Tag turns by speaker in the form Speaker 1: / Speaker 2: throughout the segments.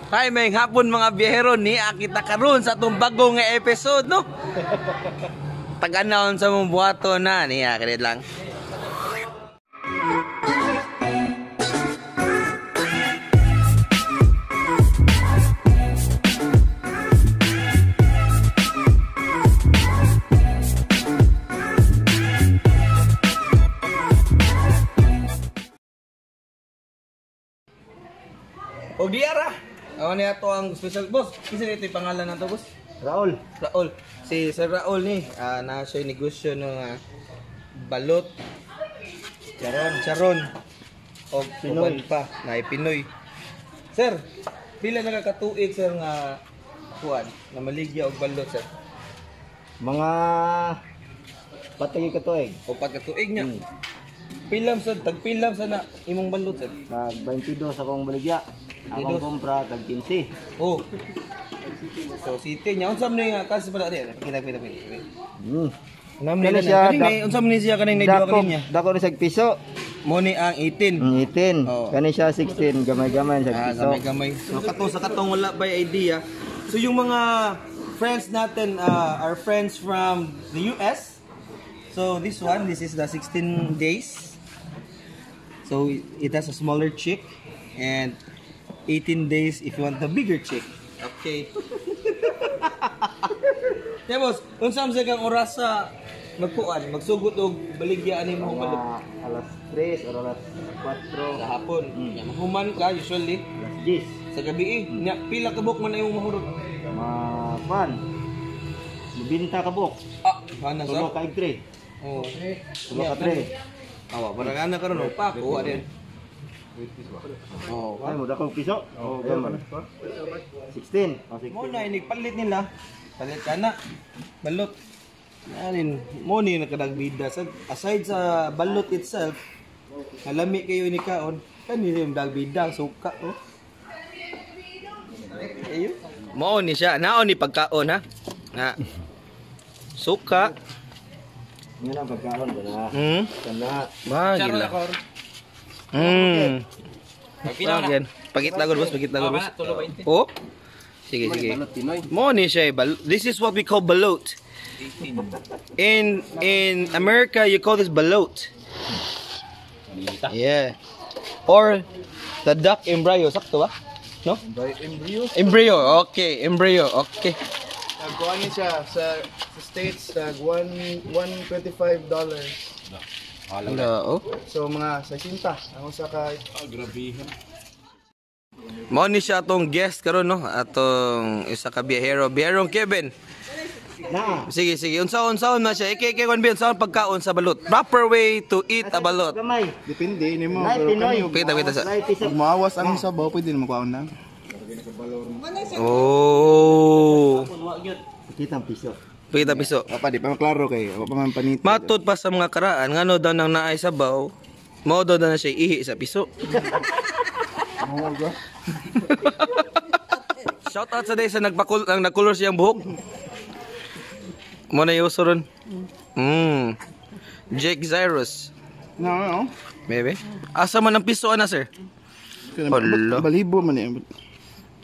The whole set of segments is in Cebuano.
Speaker 1: Hi, may hapon mga biyahero, ni kita karon sa atong bagong nga episode, no? Tag-anawon sa mong buhaton na niya, kilit lang. Og diara. Ako niya to ang special boss. Kinsa nito yung pangalan nato, boss?
Speaker 2: Raul.
Speaker 1: Raul. Si Sir Raul ni, na siya negosyo ng balot,
Speaker 2: Charon.
Speaker 1: charon og
Speaker 2: Pinoy.
Speaker 1: uban pa, na Pinoy. Sir, pila na ka katuig, sir, nga kuan na maligya og balot, sir?
Speaker 2: Mga patay ka tuig.
Speaker 1: Upat ka tuig niya. Pilam sa tagpilam sa na imong balot, sir.
Speaker 2: Tag 22 sa akong baligya. Akong
Speaker 1: 22.
Speaker 2: kumpra tag 15.
Speaker 1: Oh. So city niya unsa man nga kasi pala diyan. Kita kita kita. Nam
Speaker 2: Kani
Speaker 1: ni
Speaker 2: siya,
Speaker 1: siya kaning unsa man ni siya kaning naiduha
Speaker 2: Dako,
Speaker 1: kaninya.
Speaker 2: dako ni sag piso.
Speaker 1: Mo ni ang 18.
Speaker 2: 18.
Speaker 1: Oo.
Speaker 2: Kani siya 16, gamay-gamay sag
Speaker 1: Ah,
Speaker 2: piso.
Speaker 1: gamay-gamay. So katong sa katong wala by idea. So yung mga friends natin, our friends from the US. So this one, this is the 16 days. So it has a smaller chick and 18 days if you want the bigger chick. Okay. Yeah, boss, unsa man sa kang oras sa magkuan, magsugot og baligya ani mo
Speaker 2: Mga
Speaker 1: balot
Speaker 2: alas 3 or alas 4,
Speaker 1: sa hapon. Nya, mahuman ka usually
Speaker 2: alas 10.
Speaker 1: sa gabi eh. Nya, pila ka buok man na imong mahurot?
Speaker 2: Ma kwan. Mabinta ka buk.
Speaker 1: Ah, ana sa.
Speaker 2: Tulo ka 3.
Speaker 1: Oh.
Speaker 2: Tulo ka 3.
Speaker 1: Awa, parang ana karon oh, pa kuha din. Oh,
Speaker 2: Ay mo dako piso. Oh, gamay. 16. Oh, 16.
Speaker 1: mo na ini palit nila. Palit ka na. Balot. Anin, mo ni nakadagbida sa aside sa balot itself. Halami kayo ni kaon. Kani yung dagbida suka oh. Ayo. Mao ni siya, naon ni pagkaon ha. Na. Suka.
Speaker 2: Nga lang pagkaon ba na? Kana.
Speaker 1: Bagila. Pagin. Pagit lagod boss, pagit lagod boss. Oh. Sige, sige. Mo ni siya, eh, this is what we call balot. In America you call this balot. Yeah. Or the duck embryo, sakto ba? No?
Speaker 3: Embryo?
Speaker 1: Embryo, okay, embryo, okay.
Speaker 3: Nagkuha niya siya sa States, tag $125.
Speaker 1: Wala, oh.
Speaker 3: So mga 60 ang usa ka.
Speaker 1: Mao ni siya atong guest karon no, atong isa ka biyahero, biyaherong Kevin.
Speaker 2: Na.
Speaker 1: Sige, sige. Unsaon na siya? Ike, ike, kung unsaon pagkaon sa balot. Proper way to eat a balot.
Speaker 2: Gamay.
Speaker 3: Depende nimo
Speaker 2: Nay
Speaker 3: pero
Speaker 2: Pinoy.
Speaker 3: kani
Speaker 1: Kita, kita sa.
Speaker 2: Nay piso.
Speaker 3: ug maawas ang sabaw pwede nimo kuhaon na.
Speaker 1: Oh.
Speaker 2: Kita ang piso.
Speaker 1: Pakita piso.
Speaker 3: Apa di pa maklaro kay wa pa man panit.
Speaker 1: Matod pa sa mga karaan ngano daw nang naay sabaw, mao daw na siya ihi sa piso. Shout out sa day sa nagpakul ang nagkulor siyang buhok. Mo na yung uso ron. Jake Zyrus.
Speaker 3: No, no.
Speaker 1: Maybe. Asa man ang piso ana, sir? Hala.
Speaker 3: Balibo man eh.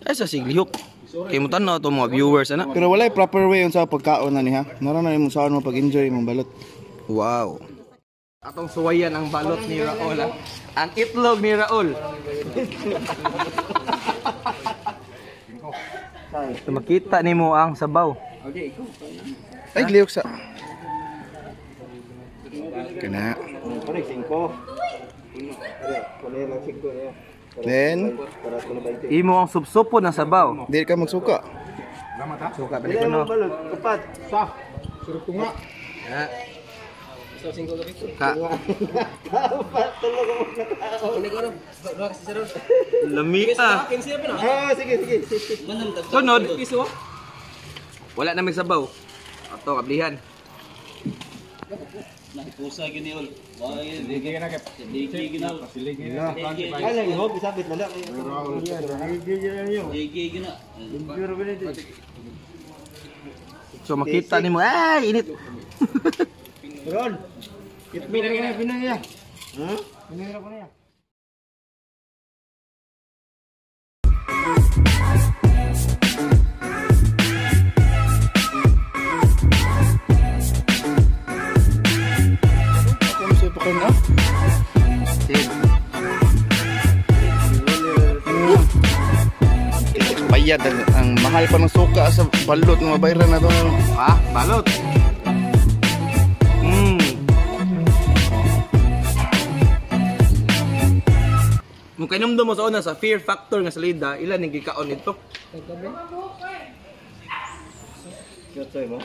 Speaker 1: Ay sa siglihok. Kay mo tan-aw to mga viewers ana.
Speaker 3: Pero walay proper way unsa pagkaon na ni ha. Nara na imong saan mo pag-enjoy imong balot.
Speaker 1: Wow. Atong suwayan ang balot ni Raul. Ah. Ang itlog ni Raul. Makita nimo ang sabaw.
Speaker 3: Ay gliyok sa. Kana.
Speaker 2: Pare 5. Pare lang 5 niya.
Speaker 3: Then
Speaker 2: Para tulo 20.
Speaker 1: Imo ang supsupon ng sabaw.
Speaker 3: dili ka magsuka.
Speaker 1: Suka pa
Speaker 2: Dili
Speaker 1: ko no.
Speaker 2: mo balot upat.
Speaker 1: Ah. Ka.
Speaker 2: Upat tulo ka mo katao.
Speaker 1: Lami ah.
Speaker 2: Ah, sige sige.
Speaker 1: Sunod. Wala na may sabaw. Ato kablihan.
Speaker 2: Ay lang hog isabit na lang.
Speaker 1: So makita nimo ay init.
Speaker 2: Ron. Pinay pinay niya. Pinay ko niya.
Speaker 3: Bayad ang mahal pa ng suka sa balot nga mabayran na to.
Speaker 1: Ah, balot. Mung kainumdum mo sa una sa fear factor nga salida, ilan ning gikaon nito?
Speaker 2: Cute mo.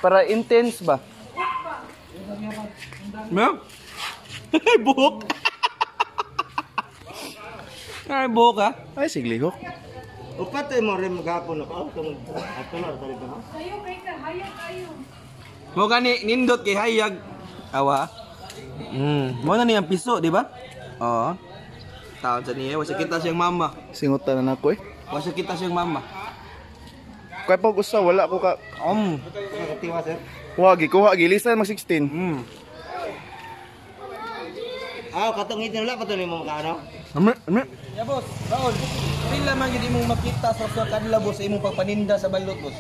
Speaker 3: Para intense ba?
Speaker 1: Ma'am? Ay, buhok. Ay, buhok ah.
Speaker 3: Ay, siglihok.
Speaker 2: Upat mo rin maghapon ako. Tungod ato na dali ba?
Speaker 4: Sayo kay ka, hayag kayo.
Speaker 1: Mo gani nindot kay hayag. Awa. Mo na niyang piso, di ba? Oo. Taon sa niya, wasa kita siyang mama.
Speaker 3: Singutan na nako eh.
Speaker 1: Wasa kita siyang mama.
Speaker 3: Kaya pag usa wala ko ka
Speaker 2: Katiwa sir.
Speaker 3: Kuha gi kuha gi lisan mag 16.
Speaker 2: Ah, katong itin wala pa to nimo makaano.
Speaker 3: Ame ame.
Speaker 1: Ya boss, Raul. Pila man gyud imong makita sa kadlaw boss sa imong pagpaninda sa balot boss.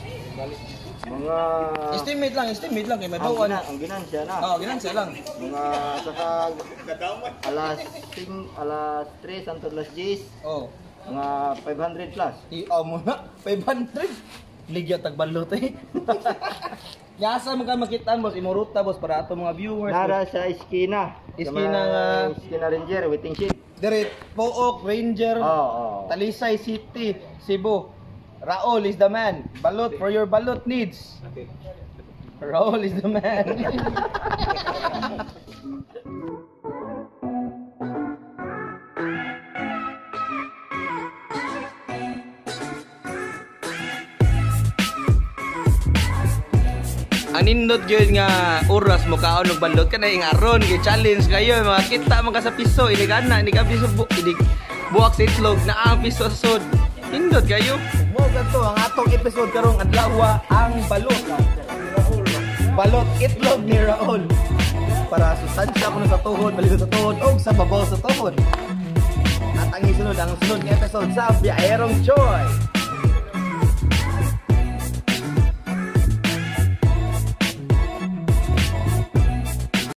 Speaker 2: Mga
Speaker 1: Estimate lang kay may
Speaker 2: ang
Speaker 1: bawon.
Speaker 2: gina, ang ginansya na.
Speaker 1: Oo, ginansya lang.
Speaker 2: Mga saka alas 5, alas 3 hangtod alas 10,
Speaker 1: Oh.
Speaker 2: mga 500 plus.
Speaker 1: Tiaw mo na, 500. Ligya tag balot eh. Yasa man ka makitaan boss, imong ruta boss para ato mga viewers.
Speaker 2: Nara sa iskina.
Speaker 1: Iskina nga-
Speaker 2: Iskina Ranger, waiting shed.
Speaker 1: Dire Pook Ranger.
Speaker 2: Oo, oo.
Speaker 1: Talisay City, Cebu. Raul is the man. Balot for your balot needs. Raul is the man. Anindot gyud nga oras mo kaon og balot kanay ing aron kay challenge kayo mga kita man ka sa piso inig ana inig abi sa inig buwak sa itlog na ang piso sa sud. Nindot kayo. Mo gadto ang atong episode karong adlaw ang balot. Balot itlog ni Raul. Para sustansya kuno sa tuhod, baligo sa tuhod og sa babaw sa tuhod. At ang isunod ang sunod nga episode sa Biyaherong Choy.